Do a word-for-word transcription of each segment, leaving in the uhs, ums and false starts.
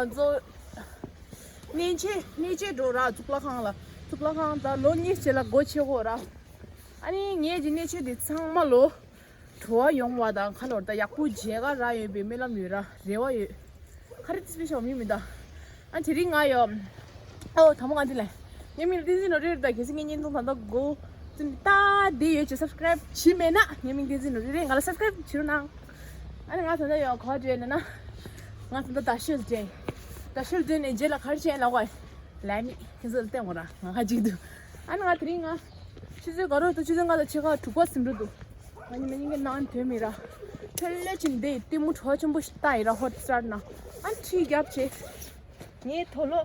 ང་ཚོ་གནས་མཇལ་གནས་མཇལ་འགྲོ་ར། གཙུག་ལག་ཁང་ལ། གཙུག་ལག་ཁང་ད་ལོ་གཉིས་རྗེས་ལ་སྒོ་ཕྱེ་གོ་ར། ཨ་ནི་ངས་ཀྱི་གནས་མཇལ་འདི་ཚང་མ་ལོ་བྲོ་བ་ཡོང་བ་དང་ཁ་ལོར་ད་ཡག་པོ་མཇལ་ག་རག་ཡོད་པའི་སྨོན་ལམ་ཡོད་ར། རེ་བ་ཡོད། ཁ་རི་ཏིས་པེ་ཤོ་མི་མི་ད། ཨ་དེ་རིང་ང་ཡོ། ཨོ་དང་པོ་ང་འདི་ལ། ཉེ་མིག་བསྟན་འཛིན་ནོར་བུ་རེད་ད། གལ་སྲིད་ངའི་བརྙན་ཐུང་ད་ལྟ་གོ་ཙི་ནི་ད་འདི་ཡོད་ཅེས་སབ་སི་ཀ་རེབ་བྱས་མེད་ན། ཉེ་མིག་བསྟན་འཛིན་ནོར་བུ་རེད། ང་ལ་སབ་སི་ཀ་རེབ་བྱེད་རོགས་གནང་། ཨ་ནི་ང་ད་ལྟ་ཡོ་ག་བར་འགྲོ་ཡིན་ན། ང་ད་ལྟ་ད་ཤོད་འདྲེ། ད་ཤོད་འདྲེ་ནས་རྗེས་ལ་ག་རེ་བྱས་ལ་གོ། ལས་མི་ཁྱེད་ཚོ་ལ་བསྟན་འོ་ར། ང་ཁ་ཅིག་འདུག་ཨ་ནི་ང་དེ་རིང་ང་ཆུ་ཚོད་ག་རོ་དུ་ཆུ་ཚོད་ལྔ་དང་ཕྱེད་ཀ་དྲུག་པ་ཟིན་འགྲོ་འདུག་ང་ཉི་མ་ཉིན་གྱི་ནང་དོན་མི་ར། ཐོན་ལེ་ཆིན་དེ་ལྟད་མོ་བྲོ་ཆེན་པོ་ཞིག་ལྟ་ཡི་ར། ཧོ་ཊི་སི་ཊར་ན། ཨ་ཁྲིད་རྒྱབ་ཆེ། ངའི་དོ་ལོ།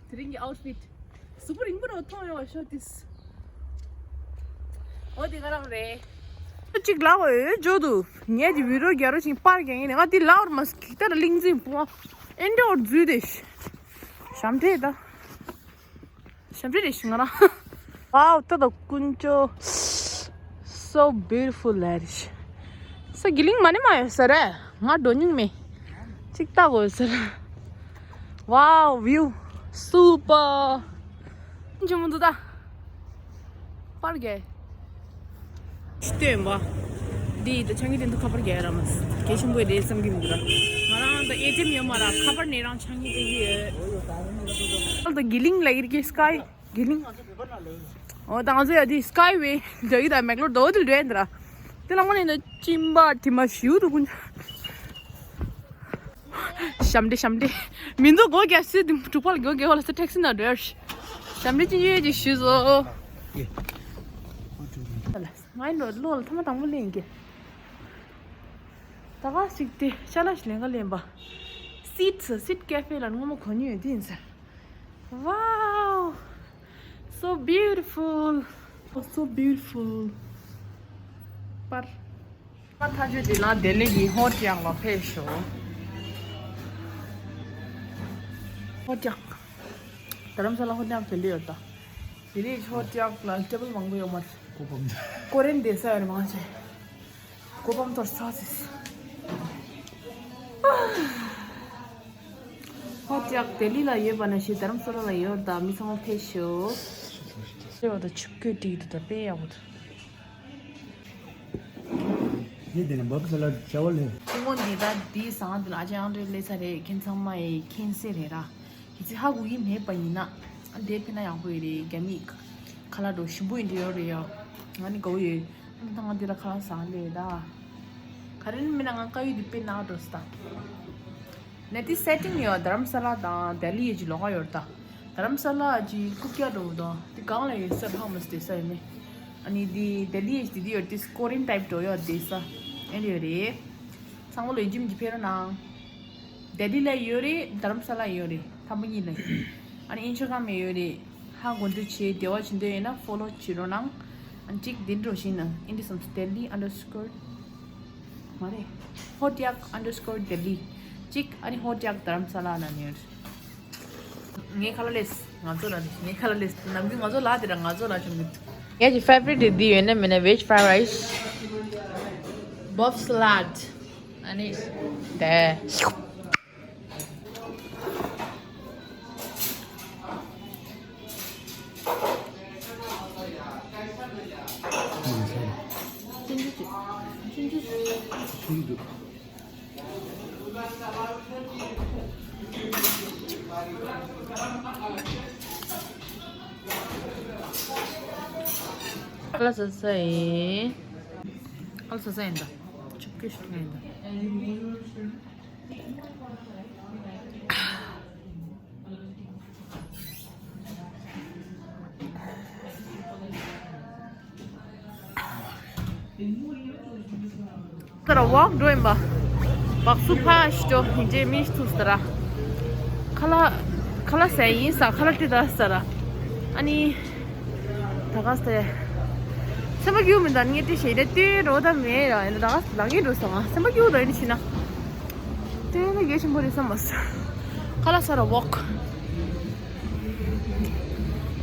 དེ་རིང་གི་ཨའུ་ཊི་ཕིཊ། གཟུགས་པོ་རིང་པོ་རུ་མཐོང་ཡོང་བ་ཤོག་དིས། འོ་དེ་ག་རང་རེད། གཅིག་ལབ་འོས་འཇོ་འདུག་ངས་དེ་བི་རོ་རྒྱ་རོ་ཞིག་པར་རྒྱག་ཡིན་ནས། ང་དེ་ལབ་འོར་མ་གི་ཏར་གླིང་འཛིན་པོ་ཨེན་འདྲ་འོར་འཛུལ་དེ། ཞམ་ཏྲེ་ད། ཞབས་བྲོ་རེ་ཞིག་ང་རང་། ཝའོ། ད་ད་ཀུན་ཅོ། So beautiful ལ་རེ་ཞིག་ས་གི་ལིང་མ་ནི་མ་ཡོད་ས་རེད། ང་འགྲོ་མྱོང་མེད། གཅིག་ལྟ་དགོས་ས་རེད། ཝའོ། View super ཅི་མོ་འདུག་ད། པར་རྒྱག་ཅི་སྟོན་པ། འདི་ད་ཆང་གི་དེ་འདུག་ཁ་པར་རྒྱག་ར་མ་སི་གལ་ཆེན་པོ་རེད་བསམ་གི་མི་འདུག་ར། ང་རང་ད་ཨེ་ཊི་ཨེམ་ཡོད་མ་ར། ཁ་པར་ནས་རང་ཆང་གི་དེ་གི་ཡོད། ད་གི་ལིང་ལ་ཡིར་གི་སི་ཀའི་གི་ལིང་། འོ་ད་ང་ཚོ་ཡ་དེ་སི་ཀའི་ཝེ་རྒྱག་གི་ད་མེག་ལོར་དོ་དེ་འདྲ་ཡིན་ད་ར། དེ་ལ་མ་ནས་ད་ཅིམ་པ་དེ་མ་ཞིའུ་དུ་ཀུན། ཞབས་འདྲེ་ཞབས་འདྲེ། མི་འདུག་སྒོ་རྒྱག་སི་དེ་དྲུག་པ་ལ་སྒོ་རྒྱག་ལ་ས་ཊེག་སི་ན་འགྲོ་ཡ་ཞབས་འདྲེ་ཅི་ཡོད་ཅི་ཞུ་ཟོ། ང་ཡིན་འགྲོ་ལོ་ལ་ཐ་མ་དང་པོ་ལེན་གི་ད་ག་ཞིག་དེ་ཤ་ལ་ཞིག་ལེན་ག་ལེན་པ། སིད་སིད་ཀེ་ཧྥེ་ལ་སྔོན་མ་གོ་མྱོང་ཡོད་དེ་ཡིན་ས། Wow, so beautiful. Oh, so beautiful. པར། ང་ཐག་ཆོད་དེ་ལ་ལྡི་ལི་གི་ཧོ་ཊི་ཡག་ལ་ཕེབས་ཤོག་ཧོ་ཊི་ཡག་རྡ་རམ་ས་ལ་ཧོ་ཊི་ཡག་དེ་འདྲ་ཡོད་ད། དེ་རིང་ཧོ་ཊི་ཡག་ལ་ཊེ་བལ་མང་པོ་ཡོད་མ་རེད། ཀོ་པམ་ཀོ་རེན་བསྡད་ས་ཡོད་རེད་མང་ཆེ། ཀོ་པམ་ཐོར་ས་སིས། ཧོ་ཊི་ཡག་ལྡི་ལི་ལ་ཡོད་པ་ནང་བཞིན་རྡ་རམ་ས་ལ་ལ་ཡོད་ད། མི་ཚང་མ་ཕེབས་ཤོག་ཨེ་བ་ད་ཆུ་བསྐོལ་བསྒྲིགས་འདུག་ད་དཔེ་ཡག་པོ་འདུག་ཡེ་དེ་ནས་བབ་ས་ལ་བྱ་བ་ལས། ཀྲུང་གོ་འདི་ད་འདི་ཟང་འདི་ལ་ཨ་ཅག་ཨང་དྲེ་སླེབས་ཚར་རེད། ཁྱེད་ཚང་མ་ཡི་མཁྱེན་གསལ་རེད་ར། གལ་སྲིད་ཧ་གོ་གི་མེད་པ་ཡིན་ན་ཨ་འདི་ཕེབས་ན་ཡག་པོ་ཡོད་རེད། རྒྱ་མིའི་ཁ་ལག་འགྲོ་ཞིམ་པོ་ཡིན་འདྲ་ཡོད་རེད་ཡ། ང་ནི་དགའ་བོ་ཡོད། ཨ་ད་ང་འདི་ལ་ཁ་ལག་ཟ་ལས་ད། ག་རེ་ནི་མིན་ན་ང་དཀར་ཡོལ་འདི་དཔེ་ནག་འགྲོ་སི་ད། ནས་དེ་སེ་ཊིང་ཡོད། རྡ་རམ་ས་ལ་དང་ལྡི་ལི་ཡི་ལོགས་ཀ་ཡོད་ད། རྡ་རམ་ས་ལ་གྱི་རྐུབ་བཀྱག་འགྲོ་དང་དེ་གང་ལ་ཡོད་ས་ཧ་མ་སི་དེ་ས་ཡོད་ནི། ཨ་ནི་དེ་ལྡི་ལི་ཡི་དེ་དེ་ཡོད་དེ་ཀོ་རིན་ཊའིབ་འགྲོ་ཡོད་དེ་ས་ཨེ་ཡོད་རེད། ཚང་མ་ལོ་ཡི་ཇིམ་གྱི་ཕེ་རོ་ནང་། ལྡི་ལི་ལ་ཡོད་རེད། རྡ་རམ་ས་ལ་ཡོད་རེད། ཐམ་པ་གཉིས་ལ་ཡོད། ཨ་ནི་ཨིན་སི་ཊ་གྷ་རམ་ཡོད་རེད། ཧ་གོ་འདོད་བྱེད་འབྲེལ་བ་བྱེད་འདོད་ཡོད་ན་ཕོ་ལོ་བྱེད་རོགས་གནང་། ཨ་ནི་གཅིག་འདི་འགྲོ་བཞིན་ན་ཨིན་ཌི་སམ་ལྡི་ལི་ཨན་ཌར་སི་ཀོར་མ་རེད། ཧོ་ཊི་ཡག་ཨན་ཌར་སི་ཀོར་ལྡི་ལི་གཅིག་ཨ་ནི་ཧོ་ཊི་ཡག་རྡ་རམ་ས་ལ་ན་ཉོས། ངའི་ཁ་ལག་ལས་ང་ཚོ་ལ་ནི་ངའི་ཁ་ལག་ལས་ནམ་རྒྱུན་ང་ཚོ་ལ་དེ་ར་ང་ཚོ་ལ་བྱུང་གི་ངའི་ཕེ་ཝ་རི་ཊི་འདི་ཡོད་ན་མིན་ན་ཝེཇ་ཕ་རའི་རའི་སི། བོབ་སི་ལཱཌ། ཨ་ནི་དེ། ཁ་ལག་ཟ་ས་ཡིན། ཁ་ལག་ཟ་ས་ཡིན་ད། ཆུ་བསྐོལ་ཞིག་འཐུང་ཡིན་ད། ད་ར་ཝོག་འགྲོ་ཡིན་པ། བག་སུ་ཕ་ཞིག་འགྲོ་ཡིན་རྗེས་མི་ཞིག་ཐུག་ས་ར། ཁ་ལག་ཁ་ལག་ཟས་ཡིན་ས། ཁ་ལག་ཏི་ད་ས་ར། ཨ་ནི། ད་ག་སེ། སེམས་པ་སྐྱིད་མི་འདུག་ངས་དེ་ཞེ་དྲག་སྟོན་རོགས་ད་མེད་ར། ཡིན་ད་ག་ལ་གིན་འགྲོ་སོང་ང་། སེམས་པ་སྐྱིད་འདུག་ཡིན་ཕྱིན་ན། དེ་ནི་གལ་ཆེན་པོ་རེད་བསམ་མ་སོང་། ཁ་ལག་ཟ་ར་ཝོག་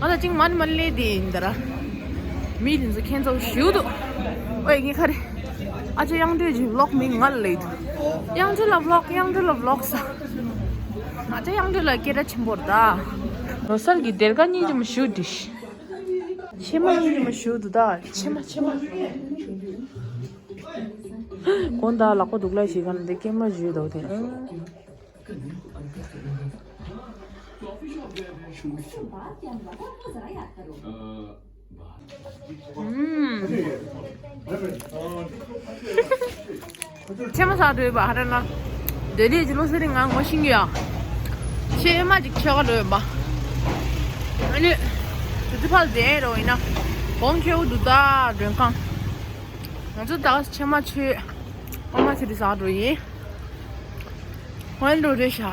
ང་ད་ཅིང་མ་ནི་མ་ནི་ལས་དེ་ཡིན་ད་ར། མི་དེ་ཚོ་ཁྱེད་ཚོ་ཞུ་འདུག་ཨོ་ཡ་ངས་ཁ་རེ། ཨ་ཅག་དབྱངས་སྒྲོལ་གྱི་ལོག་མི་ང་ལ་ལས་འདུག་དབྱངས་སྒྲོལ་ལ་བློག་དབྱངས་སྒྲོལ་ལ་བློག་ས། ང་ཚོ་དབྱངས་སྒྲོལ་ལ་སྐད་སྒྲ་ཆེན་པོ་རེད་ད། ལོ་གསར་གྱི་སྡེར་ཁ་སྙིང་རྗེ་མོ་ཞུ་དྲིས། ཕྱེ་མ་སྙིང་རྗེ་མོ་ཞུ་འདུག་ད། ཕྱེ་མ་ཕྱེ་མ། དགོང་དག་ལག་པ་སྡུག་ལ་ཞིག་ག་ན་འདི་སྐྱེས་མ་ཞུས་འདུག་དེ། ཕྱེ་མ་ཟ་འདོད་པ་ཧ་ར་ན། འདོད་ལས་ཀྱི་བློ་གསལ་རིང་ང་ངོ་ཤེས་ཀྱི་ཡ། ཕྱེ་མ་ཅིག་ཆོ་ག་འདོད་པ། ཨ་ནི། དུ་དུ་ཕལ་དེ་རོ་ཡིན་ན། གོང་ཁེའུ་དུ་ད་མགྲོན་ཁང་། ང་ཚོ་ད་ཕྱེ་མ་ཆོས། ཨོ་མ་ཆོས་དུ་ཟ་འགྲོ་ཡིན། ཧོན་འགྲོ་རེད་ཤག་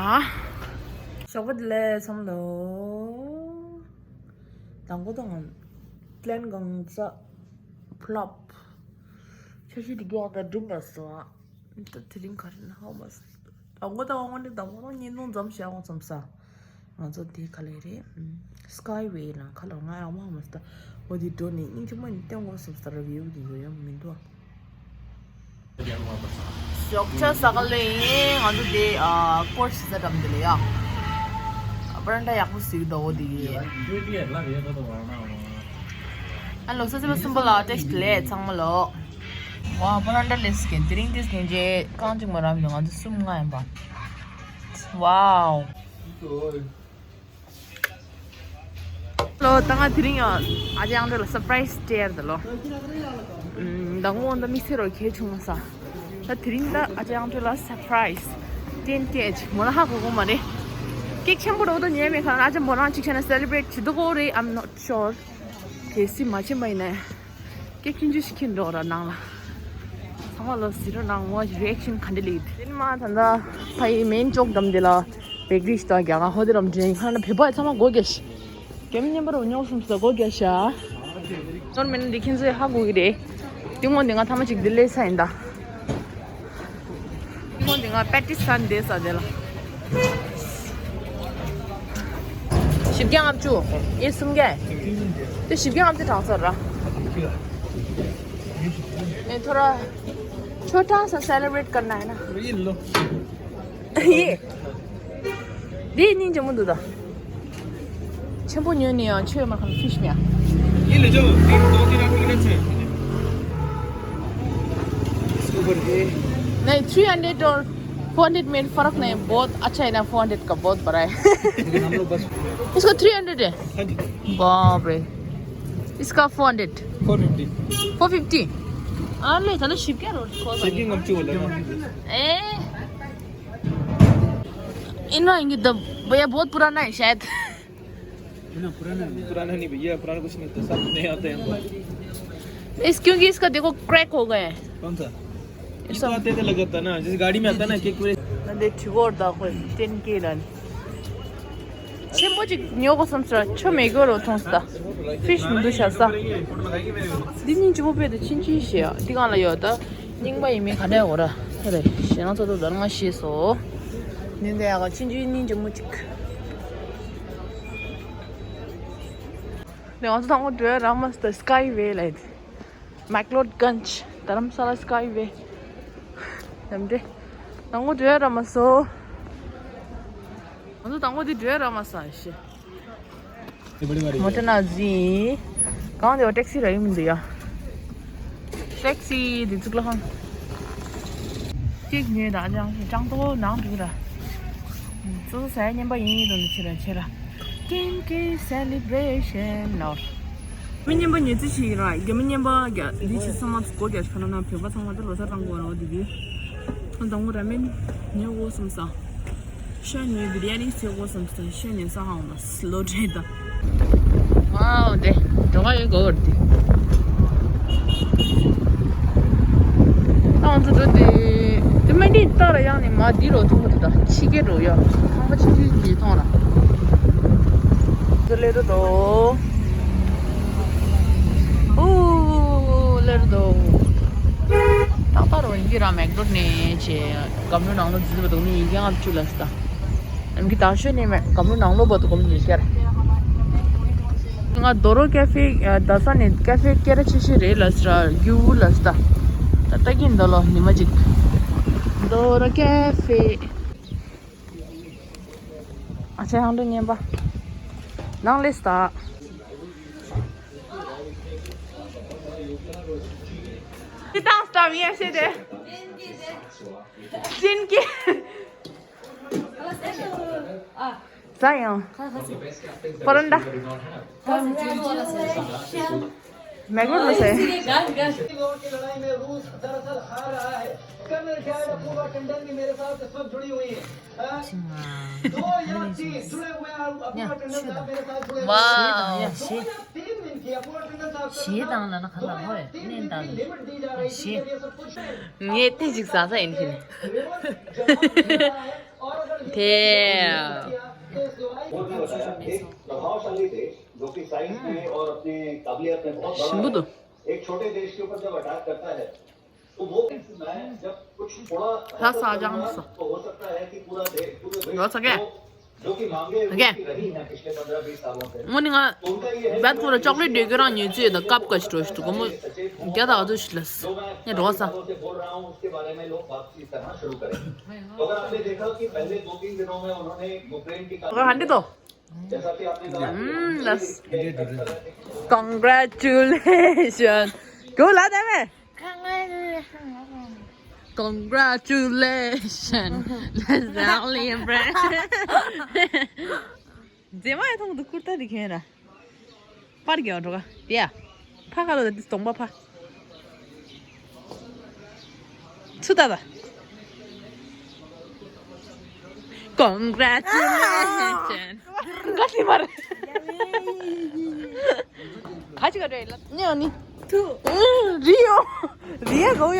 ཞོགས་པ་བདེ་ལེགས་ཚང་མ་ལོ། དང་པོ་དང་། ཀླན་གང་ས། ཕློབ། ཆ་ཤས་དེ་ག་ད་སྒྲུབ་མ་སོང་ཨ། ད་དེ་རིང་ག་རེ་ན་ཧ་མ་སོང་། དང་པོ་དང་དབང་དེ་དང་པོ་དང་བརྙན་ཐུང་ཙམ་བྱ་འོང་ཙམ་ས། ང་ཚོ་དེ་ག་ལེ་རེད། སི་ཀའི་ཝེ་ལ་ག་ལ་ང་ཡང་མ་མ་སྟ། འོ་དེ་འགྲོ་ནས་སྙིང་རྗེ་མོ་ནས་བསྟན་དགོས་བསམ་སྟ་ར་བིའུ་དེ་ཡོད་ཡོད་མི་འདུག་ཨ། ཞོགས་ཇ་ཟ་ག་ལེ་ཡིན། ང་ཚོ་དེ་ཨ་སྐོར་ཞིག་ཟ་འགྲམ་དེ་ལ་ཡ། པ་རན་ཏྲ་ཡག་པོ་ཟིག་འདུག་འོ་དེ་གི། ཨ་ལོ་ས་ས་པ་གསུམ་པ་ལ་ཏེ་ཞིག་ལས་ཚང་མ་ལོ། ཝ་པ་རན་ཏྲ་ལས་ཀྱི་དེ་རིང་དེ་སྙིང་རྗེ་རྐང་གཅིག་མ་རམ་ཡོང་ང་ཚོ་གསུམ་ལྔ་ཡིན་པ། ཝའོ། ལོ་ད་ང་དེ་རིང་ཡང་ཨ་ཅག་ཨང་ཏོ་ལ་སར་པ་རའི་སི་སྤྲད་ཡར་ད་ལོ། ཨུམ། ད་ངོ་ད་དམིགས་བསལ་རོ་གལ་བྱུང་མ་ས། ད་དེ་རིང་ད་ཨ་ཅག་ཨང་ཏོ་ལ་སར་པ་རའི་སི་ཏན་ཀེ་ཅིག་མོ་ལ་ཧ་གོ་གོ་མ་རེད། ཀེག་ཆེན་པོ་རོ་ད་ཉན་མེད་ཁ་ན་ཨ་ཅག་མོ་རང་ཅིག་བྱས་ན་སེ་ལི་བྷི་རེཊ་བྱེད་དུ་གོ་རེད། I'm not sure. གལ་སྲིད་མ་ཕྱིན་པ་ཡིན་ན། ཀེག་ཆུང་ཆུང་ཞིག་ཁྱེར་འགྲོ་ར་ནང་ལ། ཚང་མ་ལོ་ཟེར་རོ་ནང་ངོ་རི་ཨེག་ཤན་ག་འདྲ་ལེགས། དེ་ནི་མ་ད་ལྟ་ཕ་ཡི་མེན་ཅོག་འགྲམ་དེ་ལ་བེག་རི་ཞིག་དང་རྒྱ་གར་ཧོ་དེ་རམ་འདྲེན་ཁ་ན་བོད་པ་ཚང་མ་སྒོ་རྒྱག་ཤི། རྒྱ་མི་མཉམ་པར་རོ་ཉོག་སུམ་ས་སྒོ་རྒྱག་ཤ། ཚོར་མེད་ན་འདི་ཁྱེད་ཚོས་ཧ་གོ་གི་རེད། དེ་སྔོན་དེ་ང་ཐ་མ་ཅིག་འདི་ལས་ས་ཡིན་ད། ཁོང་དེ་ང་པེ་ཏི་སན་དེ་ས་དེ་ལ། བཞི་བརྒྱ་ལྔ་བཅུ། ཨེ་སུམ་བརྒྱ། དེ་བཞི་བརྒྱ་ལྔ་བཅུ་གྲངས་ཚར་ར། ཨེ་ཐོ་ར། ཆོ་ཏྲ་ས་སེ་ལེ་བྷ་རེཊ་ཀར་ན་ཡིན་ན། ཡེ། དེ་སྙིང་རྗེ་མོ་འདུག་ད། ཆེན་པོ་ཉོས་ནས་ཡང་ཆོས་མ་ཁང་ཕིཤ་མེད། ये ले जाओ, तीन, दो तीन आदमी इधर से। इसके ऊपर ये। नहीं, थ्री हंड्रेड और फोर हंड्रेड में फर्क नहीं, बहुत अच्छा है ना, फोर हंड्रेड का बहुत बड़ा है। लेकिन हम लोग बस इसका थ्री हंड्रेड है? हाँ जी। बाप रे। इसका four hundred. Four fifty. Four fifty. अरे, चलो, शिप क्या रोड खोल रही है? शिपिंग हम क्यों बोला ना? ए। इन्होंने ये तो, भैया, बहुत पुराना है शायद। ना, पुराना नहीं। पुराना नहीं भैया, पुराना कुछ नहीं होता, सब नए आते हैं। इस, क्योंकि इसका देखो, क्रैक हो गया है। कौन सा? ये तो आते थे, लग जाता ना, जैसे गाड़ी में आता ना, केक पूरे। ना, देख, छिगोर दा कोई, टेन के लान। ཆེན་པོ་ཅིག་ཉོ་དགོས་བསམ་ཚུལ་ཆོ་མེད་གི་རོ་མཐོང་སྟ། ཕིཤ་མི་འདུག་ཤ་ས། འདི་སྙིང་རྗེ་མོ་དཔེ་དུ་ཆིན་ཆིན་ཞེ་ཡ། འདི་གང་ལ་ཡོད་ད། རྙིང་པ་ཡིན་མིན་ག་འདྲ་འོ་ར། ཧེ་རེ་ཞེ་ན་ཚོ་དུ་ཟར་མ་ཤེས་སོ། ནི་འདི་ཡ་ག་ཆིན་ཆིན་སྙིང་རྗེ་མོ་ཅིག་འདི་ང་ཚོ་དང་པོ་འགྲོ་ཡ་ར་མ་སྟ་སི་ཀའི་ཝེ་ལ་ཡིན། མེག་ལོཌ་གན་ཇི། དྷ་རམ་ས་ལ་སི་ཀའི་ཝེ། ནམ་འདྲེ། དང་པོ་འགྲོ་ཡ་ར་མ་སོ། ང་ཚོ་དང་པོ་འདི་འགྲོ་ཡ་ར་མ་ས་ཤེ། མོ་ཊ་ན་ཟི། གང་དེ་བ་ཊེག་སི་ར་ཡིན་མི་འདུག་ཡ། ཊེག་སི་འདི་ཚུགས་ལ་ཧང་། ཅིག་ཉོས་དང་ཅང་ཅང་ཏོ་ནང་འདུག་ར། ཙོ་ཙོ་ཟ་ཡ་ཉན་པ་ཡིན་ཡིན་དང་འདི་ཕྱི་ར་ཕྱི་ར། ཀིན་ཀི་སེ་ལི་བྷ་རེ་ཤན་ནོར། མི་ཉན་པ་ཉོས་ཚུལ་ཞིག་ཡིན་ར། རྒྱ་མི་ཉན་པ་རྒྱ་འདི་ཕྱི་ཚང་མ་སྒོ་རྒྱག་ཁ་ན་ན་བོད་པ་ཚང་མ་ད་ལོ་ས་རང་གོ་ར་འོ་འདི་གི། ཨ་དང་པོ་ར་མེན་ཉོ་དགོས་བསམ་ས། ཤ་ཉོས་བི་རི་ཡ་ནི་ཟེར་དགོས་བསམ་ས། ཤ་ཉོས་ས་ཧང་མ་སི་ལོ་ཏྲེ་ད། ཝའོ་དེ་འགྲོ་ག་ཡོད་གོ་བར་དེ། ཨ་ང་ཚོ་འགྲོ་དེ་དེ་མན་ཌི་ཏ་ར་ཡང་ནི་མ་འདི་རོ་ཐུག་གི་འདུག་ད་ཕྱི་རྒྱལ་འགྲོ་ཡ་ཁང་པ་ཆུང་ཆུང་ཅིག་མཐོང་ར། འདི་ལེ་རུ་དོ། ཨོ་ལེ་རུ་དོ། ཏག་ཏག་རོ་ཡིན་གྱི་ར་མེག་ལོཌ་ནས་ཆེ། སྒམ་ལོ་ནང་ལོ་འཛུལ་བ་དུ་ནི་ཡིན་གྱི་ང་བཅུ་ལ་སྟ། ཨམ་གྱི་ད་ཤོད་ནས་མེད་སྒམ་ལོ་ནང་ལོ་བ་དུ་གོམ་ནས་ཤར། ང་དོ་རོ་ཀེ་ཧྥེ་རྡ་ས་ནས་ཀེ་ཧྥེ་སྐད་ར་ཆེ་ཤོས་རེད་ལ་སི་ར་རྒྱུ་བུ་ལ་སི་ད། ད་ལྟ་གིན་འདི་ལོ་ཉི་མ་གཅིག Dora Cafe. ཨ་ཅེ་ཧང་དུ་ཉན་པ། ནང་ལས་ད། ཅི་དང་སྟབས་ཡས་ཤེས་དེ། ཅིན་ཀི། ཟ་ཡང་། པ་རན་ད། མེག་རོ་ལ་ཟེར། Wow. ཞེས་དང་ལ་ན་ག་ལ་ཧོ་ཡ་ནན་ད་ལ་ཞེས། ངས་དེ་ཞིག་ཟ་ས་ཡིན་ཤི་ནས། དེ། प्रभावशाली देश जो कि साइज में और अपनी काबिलियत में बहुत बड़ा ཞིམ་པོ་འདུག है, एक छोटे देश के ऊपर जब अटैक करता है तो वो मैं जब कुछ थोड़ा ལྷ་ས་ལྗང་ས། तो हो सकता है कि पूरा देश, पूरे विश्व ལོ་ཚ་གས། को जो कि मांगे ओके। उसकी रही हैं पिछले पन्द्रह बीस सालों से, དངོས་གནས་ང་तो उनका ये है བད་ཁོ་ར་ཅོག་ལེ་ཊི་འདོད་ཀྱི་རང་ཉོས་ཚོད་དང་ཀབ་ཀ་ཞིག་འགྲོ་ཞིག་འདུག་གོ་མོ། རྒྱ་དང་ཨ་ཚོ་ཞིག་ལ་ངས་འགྲོ་བ་ས། जो मैं आपके साथ बोल रहा हूँ उसके बारे में लोग बातचीत करना शुरू करें। तो अगर आपने देखा कि पहले दो तीन दिनों में उन्होंने यूक्रेन की ང་ཧ་འདི་དོ། जैसा कि आपने कहा कि हम ལ། Congratulations. གོ་ལ་དེ་མེ། Congratulations. Let's celebrate. མཛེས་མ་ཡ་ཐོང་དུ་ཀུར་ཏ་དེ་ཁྱོད་ར། པར་རྒྱག་འགྲོ་ག་དེ་ཡ། ཕ་ཁ་ལོ་དེ་སྟོང་པ་ཕ། ཚུ་ད་ད། Congratulations. ག་ལི་མར། ག་ཅི་ག་རེ་ལ་ཉོ་ནི། ཐུ། རི་ཡོ། རི་ཡ་གོ་ཡ།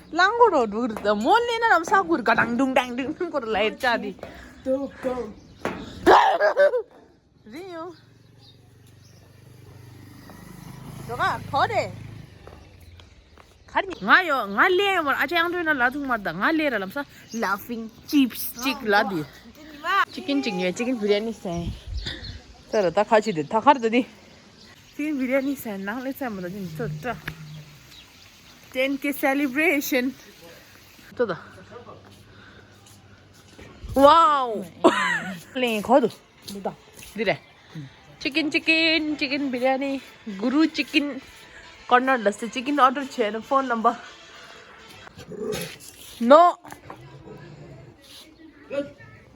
གླང་གོ་རོ་འགྲོ་གི་རེད་ད་མོ་ལེ་ན་རམ་ས་གུར་ག་དང་དུང་དང་དུང་དུང་གོ་ར་ལ་ཡར་ཅག་དི། ཐུ་ཐུ། རི་ཡོ། འགྲོ་ག་གོ་རེ། གར་ནི་ང་ཡོ་ང་ལེ་ཡོ་མར་ཨ་ཅག་ཡང་འགྲོ་ན་ལ་ཐུག་མར་ད་ང་ལེ་ར་ལམ་ས་ལ་ཕིང་ཅིབས་ཅིག་ལ་དུ། ཅི་ཀིན་ཅིག་ཉོས་ཅི་ཀིན་བི་རི་ཡ་ནི་སེ། ད་ར་ད་ཁ་ཅི་དུ་ད་ཁར་དུ་དི། ཅི་ཀིན་བི་རི་ཡ་ནི་སེ་ནང་ལེ་སེ་མ་ད་ཅི་ནི་ཚོ་ཏྲ། ཏེན་ཀེ་སེ་ལི་བྲེ་ཤན། ཚོ་ད། Wow. ལེ་ཁོ་དུ། འདི་རེད། ཅི་ཀིན་ཅི་ཀིན་ཅི་ཀིན་བི་རི་ཡ་ནི། གུ་རུ་ཅི་ཀིན་ཀོར་ནར་ལ་སི་ཅི་ཀིན་ཨོ་ཌར་བྱས་ན་ཕོན་ནམ་བར། ནོ།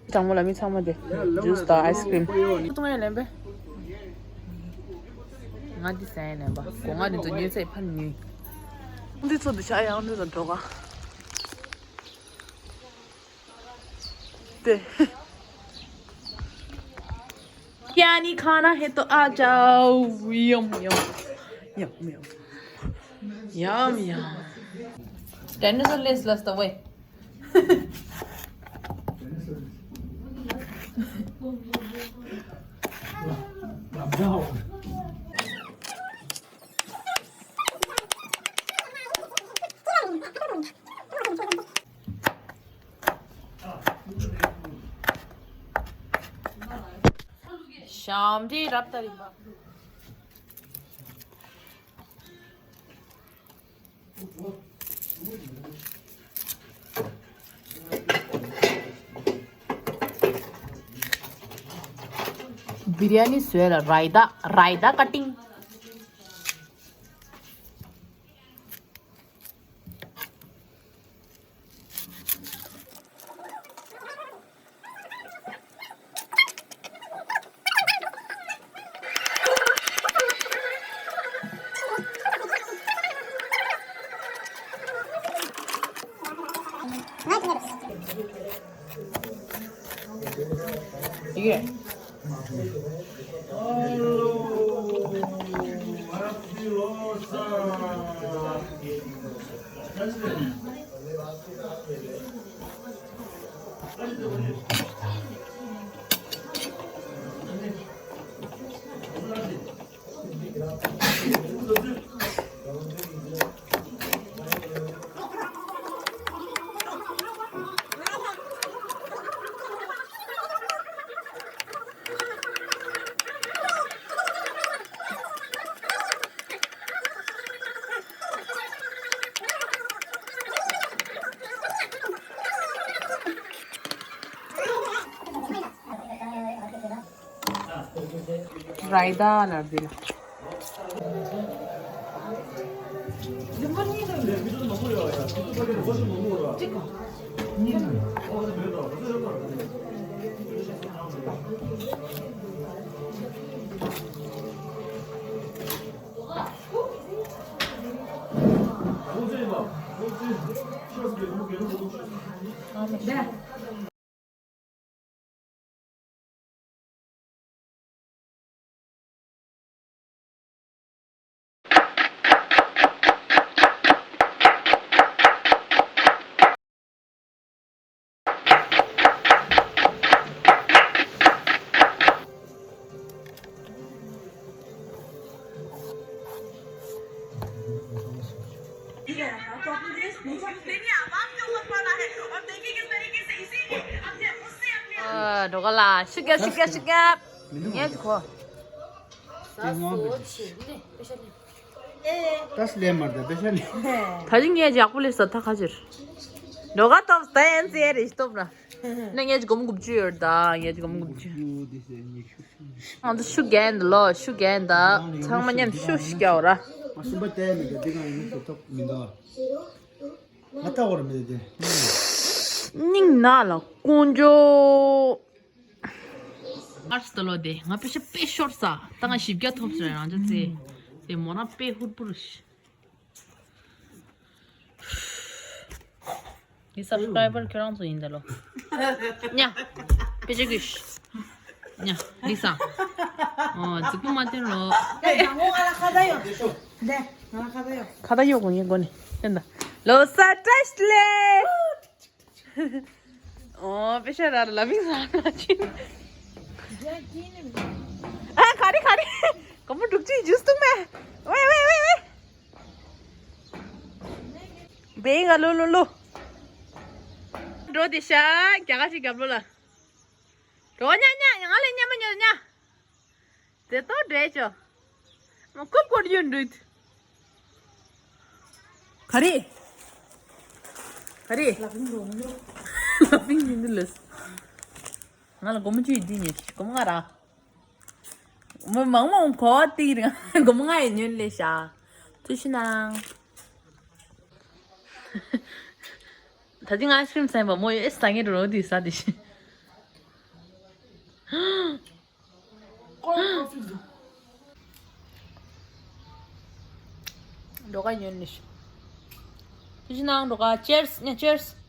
གཙང་མ་ལ་མི་ཚང་མ་དེ་ཇུས་དང་ཨའི་སི་ཀྲིམ། ཏུང་ཡ་ལེན་པས། ང་འདི་ཟ་ཡ་ལེན་པ་གོ་ང་འདི་ཚོ་ཉོས་ཚེ་ཕར་ཉོས། འདི་ཚོ་འདི་ཆ་ཡང་འདི་ཚོ་འགྲོ་ག་དེ། क्या नहीं खाना है तो आ जाओ। यम यम। यम यम। यम यम। डायनासोर लेस लस त वे। ཤམ་ཐི་རབ་ཏ་རི་བ། བི་རི་ཡ་ནི་བཟོས་ལ་རའི་ཏ་རའི་ཏ་ཀ་ཏིང་། རའི་ཏཱ་ལབ་དེ་ལ། ཨ། འགྲོ་ག་ལ། ཤི་རྒྱབ་ཤི་རྒྱབ་ཤི་རྒྱབ། ངས་གོ། ད་སླེབས་མར་ད་པེ་ཤ་ནི། ད་ཅི་ངས་ཡག་པོ་ལས་ས་ད་ཁ་ཅིར། འགྲོ་ག་སྟོབས་ད་ཨན་ཙི་ཨེ་རེ་སྟོབས་ར། ནས་ངས་ཅི་སྒོར་མོ་དགུ་བཅུ་ཡོད་ད། ངས་ཅི་སྒོར་མོ་དགུ་བཅུ། ང་ཚོ་ཤུ་རྒྱན་འདི་ལོ་ཤུ་རྒྱན་ད། ཚང་མ་མཉམ་ཤུ་ཤི་རྒྱག་འོ་ར། ཨ་སུམ་པ་བལྟས་མེད་ཀྱང་འདི་གང་ཡིན་ཞེས་ཐོབ་མི་འདུག་ང་ལྟ་བར་མེད་དེ། སྙིང་ན་ལ་དཀོན་མཆོག་ཨར་སི་ད་ལོ་དེ་ང་པེ་ཤ་དཔེ་ཤོར་ས། ད་ང་བཞི་བརྒྱ་ཐོབ་ས་རེད། རང་ཅག་ཚེ་དེ་མོ་རང་དཔེ་ཧུར་པོ་རེད། ངའི་སབ་སི་ཀ་རའི་བར་ཁྱོད་རང་ཚོ་ཡིན་ད་ལོ། ཉ། པེ་ཅ་གུ་ཤ། ཉ། ལི་ས། ཨོ། རྫིག་པོ་མ་སྟོན་ལོ། ཁ་ད་ཡོ། ཁ་ད་ཡོ་གོ་ངའི་གོ་ནས་སྟོན་ད། ལོ་གསར་བཀྲ་ཤིས་བདེ་ལེགས། ཨོ། པེ་ཤ་ར་ལ་བིང་ས་ན་ཅི། ཨ། ག་རེ་ག་རེ། སྒོར་མོ་དྲུག་ཅུ་ཡི་ཇུས་བཏུང་མེད། ཝེ་ཝེ་ཝེ་ཝེ། བེ་ང་ལོ་ལོ་ལོ། འགྲོ་དེ་ཤ། རྒྱ་གར་ཞིག་རྒྱབ་ལོ་ལ། འགྲོ་ཉ་ཉ་ང་ལ་ཉ་མ་ཉོ་ཉ། དེ་ཏོ་འདྲེ་ཅོ། མ་ཀུབ་ཀོར་ཡོད་འདུག་ག་རེ། ག་རེ། ལ་ཕིང་ཡིན་འདི་ལས། ང་ལ་སྒོར་མོ་བཅུ་ཡི་འདི་ཉོས། སྒོར་མོ་ལྔ་ར། མོ་མང་མང་གོ་བ་ཏི་རིང་སྒོར་མོ་ལྔ་ཡི་ཉོས་ལས་ཤ། ཐུགས་ཤི་ནང་། ད་ཅི་ང་ཨའི་སི་ཀྲིམ་ཟ་ཡིན་པ་མོ་ཡོད་ཨེ་ཟ་ངེ་འགྲོ་འདི་ཟ་དེ་ཤི། འགྲོ་ག་ཉོན་ནི་ཤི། ཁྱི་ཤི་ནང་འགྲོ་ག། Cheers ཉ། Cheers།